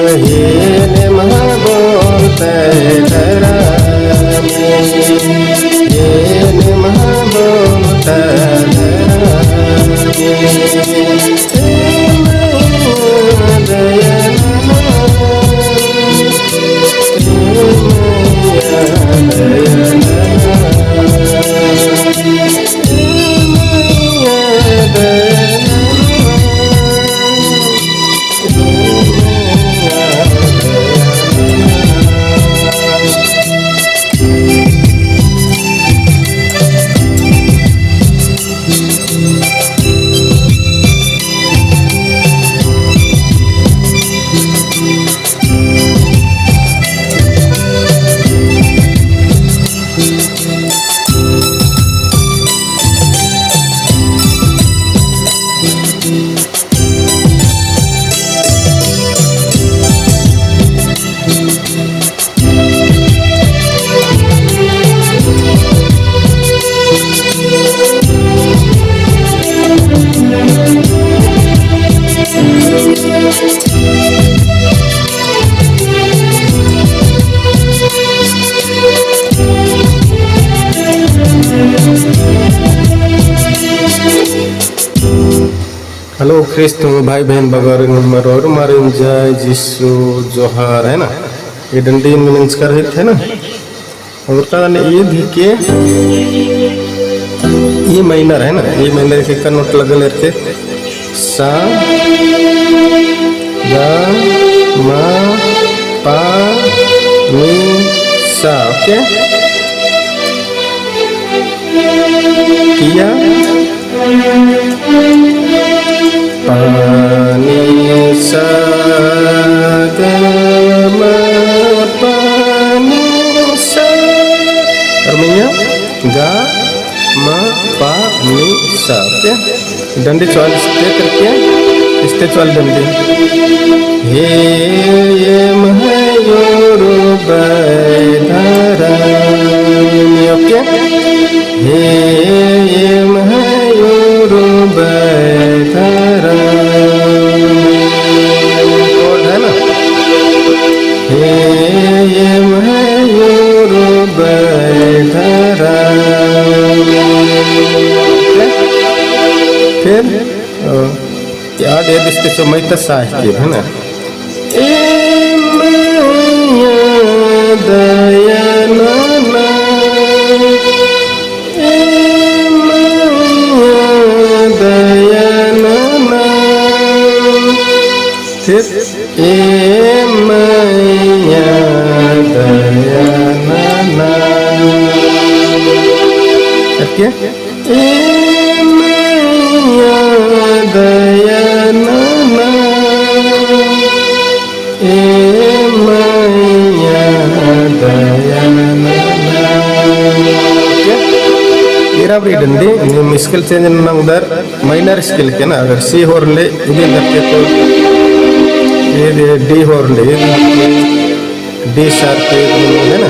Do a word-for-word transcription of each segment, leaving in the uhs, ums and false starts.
हेने महा बोलते डरामे, हेने महा बोलते डरामे। Hello, ख्रिस्त भाई बहन बगर मरोर मारिन जय जिसु जोहार, है ना? ये डंडी में नमस्कार हित, है ना? और का जाने ईद के E minor है ना, E minor के का note लगल है के सा, गा, मा, पा, नी, सा, OK? किया? पानी सा गा मा पानी सा। और मैया गा मा पानी सा। OK? डंडी चौल स्टे करके, स्टे चौल डंडी। हे एम है योरो बैधरा। OK? हे एम है योरो बैधरा। Chord है ना? हे एम है योरो बैधरा। OK? फिर, अ, याद है, इसके समय तक साहित्य है ना? ए मैया दया नना, ए मैया दया नना। फिर ए मैया दया नना। OK? ए मैया दया नना, ए मैया दया नना। OK? एरा बारी डंडी, नीम scale change नना उंदर minor scale के ना, अगर C होरले, इदे करके तो, ये दे D होरले, D sharp के, है ना?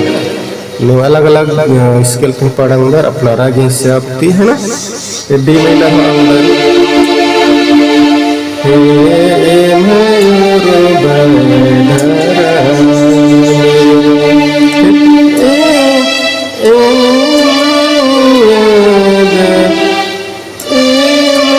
नीम अलग-अलग, अ, scale ती पाड़ा उंदर, अपना राग हिसाब ती, है ना? ये D minor होआ उंदर। हे एम है योरो बैधरा। ए, ए, ए,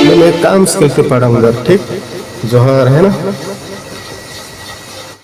मैंने काम स्किल के पढ़ा उधर, ठीक? जोहार, है ना?